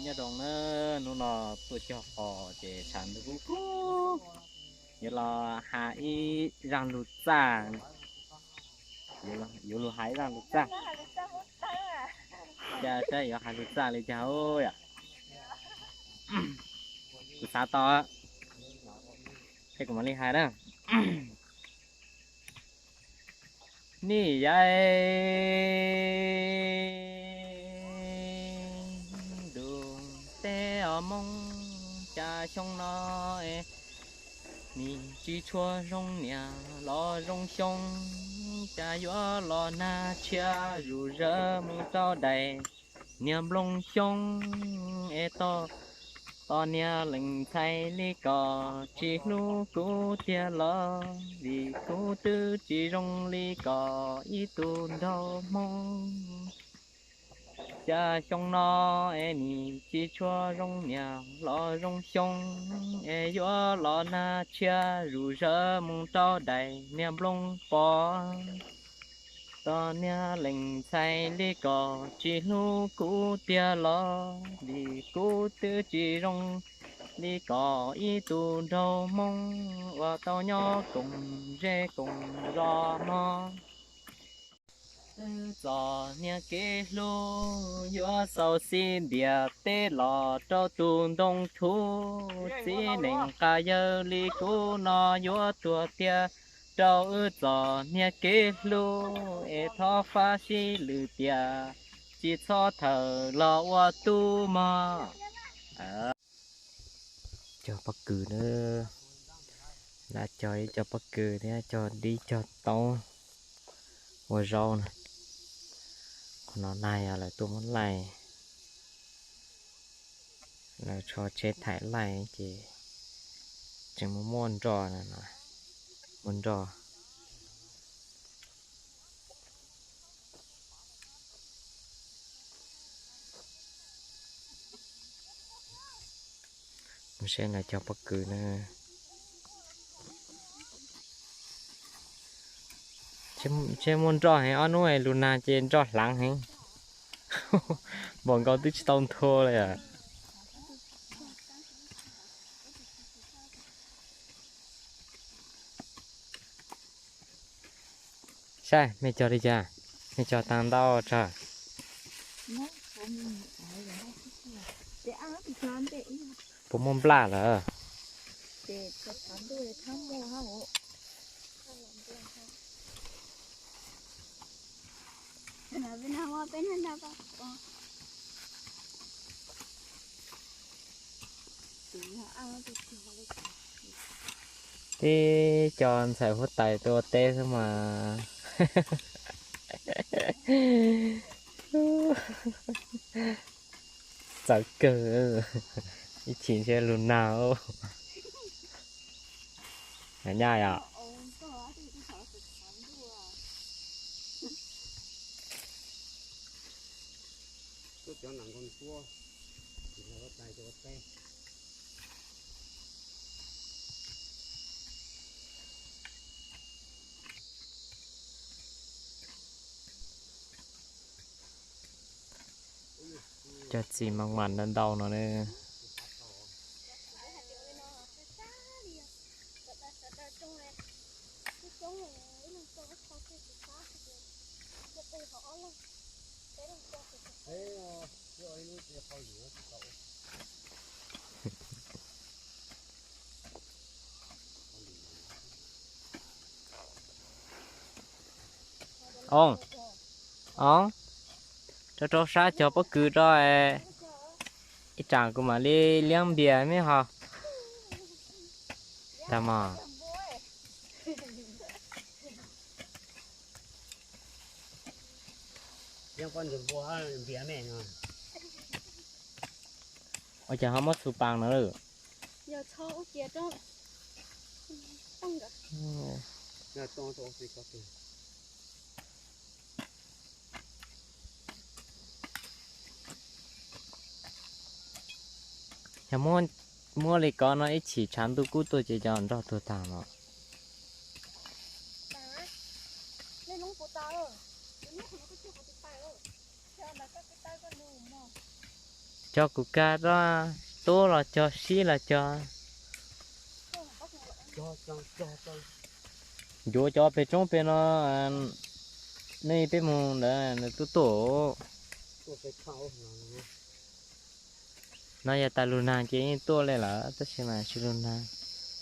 Nyob zoo na, hnub no tuaj cog qos ces tshav ntuj kub kub, yuav los has ib zaj lug txaj, yuav lug has ib zaj lug txaj. Cas saib yuav has lug txaj li cas yom? Kuv xav tau, thiab kuv mam li hais na. Nim yaib ntu teb os Hmoob, cas xyoo no es nim tsis tshua zoo niam los zoo xyoo, cas yuav los nag tshiab zuj zawg mus rau daim niag nplooj xyoob es tos, tos niag leej ntxhais li kom tsis hlub kuv tiag los, vim kuv twb tsis zoo li kom ib tug nraug Hmoob. Cas xyoo no es nim tsis tshua zoo niam los zoo xyoo, es yuav los nag tshiab zuj zawg mus rau daim niag nplooj pos, tos niag leej ntxhais li kom tsis hlub kuv tiag los, vim kuv twb tsis zoo li kom ib tug nraug Hmoob uas tau nyob koom zej koom zos mog. Wb txom nyem kev hlub yuav xauj xis ntiaj teb los rau tus ntoo thuv, txiv neej qas yawg li kuv no yuav tuag tiag rau wb txom nyem kev hlub, es thov fab sib lwm tiam, tsis txhob thawm los ua tub mog. Cog pob kws na, lawv cog ib co pob kws thiab cog dib cog taub ua zaub na. Qhov no na yog lawv tuaj muab laij, lawv tsho tsheb thaij laij ces tseem muaj muaj nroj na, muaj nroj. Mus saib lawv cog pob kws na. Tsheb muaj nroj heev, ob hnub lug nag ces nroj hlaav heev. Npaum nkaus twb tsis tau nthua li os. Saib mej cog li cas, mej cog tag ntau tsawg? Puas muaj nplaj lawm? Tib co ntxhais huab tais tuaj ua teb xwb mas. Txawv kawg, ib chim ntshe lug nag. Nyaj yom. Cov txiv mas mam ntau ntau no ne. Os, os, rau rau sab cog pob kws rau, ib tsam kuv mam li liab npias meb ho. Tag mog. Ua cas ho muab xu pas no lawm? Yog muab li ko no ib chim tshav ntuj kub tuaj ces cov nroj tuag tag no. Cog kuv kag rau, tub los cog, sib los cog. Ncuav cov pem roob pem no, nej peb mus ntawd nws tuaj tuaj. No yog tas lug nag ces yeej tuaj li lawm tab sis mas tsis lug nag.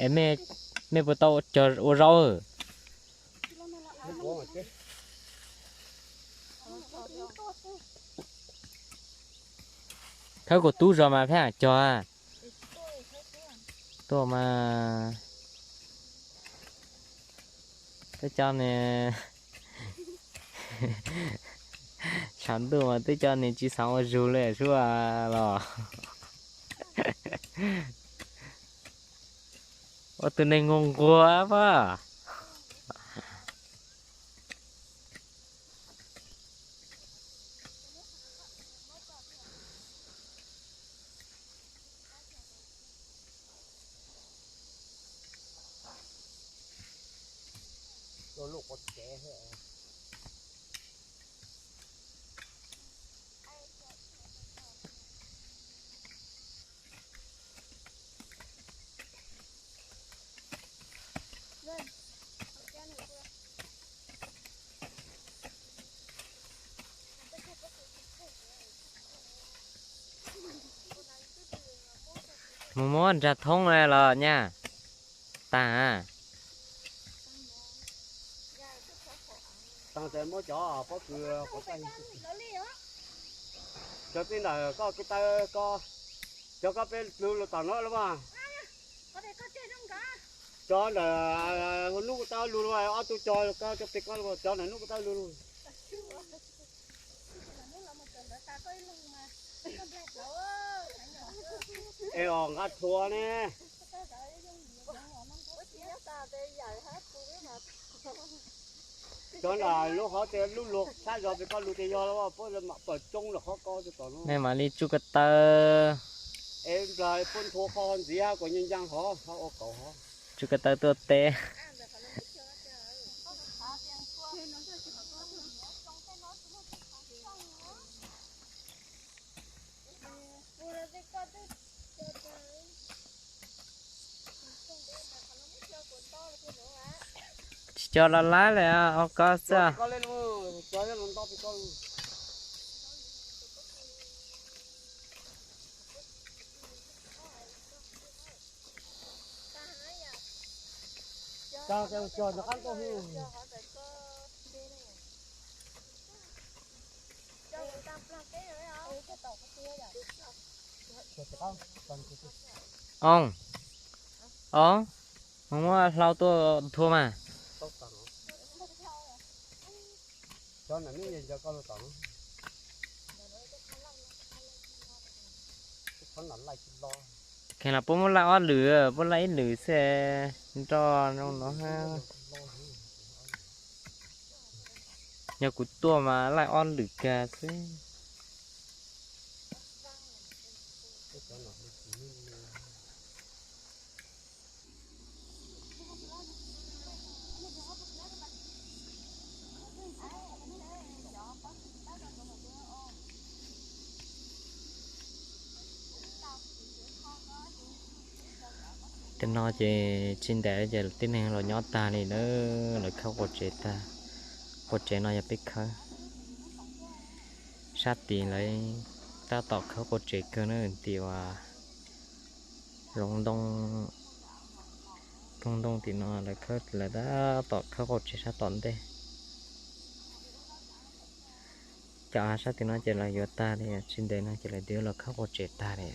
Es mej puas tau cog ua zaub? Khawb kuv tub zos mas phab cog. Tuaj mas twb coj niag, tshav ntuj mas twb coj niag tsis xav ua zug li sua los. Ua tus neeg nquag nquag pab. Mus muab nrag thoob los nyaj tag. Muab cov pob kws, cov tij ntawm koj ko taw ko, cov koj peb lug lug tom no los mas. Cov ntawm nub ko taw lug, ob tug cog ko cov pem ko, cov ntawm nub ko taw lug. Es os nqa rhuav ne. Cov ntawm lub hov tias lub luag sab zog pem koj lug tias yog los puab mam pawm coob los qhov ko tom no. Nej mam li tsuj ko taw. Es nplag puab nthua qhov ntxiv kuas nyeej ncaaj hov, ua kaum hov. Tsuj ko taw tuaj teb. Tsis cog los laib lawm os, koj xwb. Os, os, muab hlau tuaj nthua mas. Kheev los puab muab laij ob lwm, puab laij ib lwm xwb, nroj nroo no. Yog kuv tuaj mas laij ob lwm kag xwb. Tam no ces tsis ntev ces tib neeg los nyob tag li na, lawv khawb qua tsev tag. Qua tsev no yog peb khawb. Sab tid lawv tab tom khawb qua tsev kawg na, tim uas zoov ntoo, rooj ntoo tim no lawv khawb, lawv tab tom khawb qua tsev sab tom ntej. Cov sab tim no ces lawv yuav tag li, tsis ntev no ces lawv twb los khawb qua tsev tag li.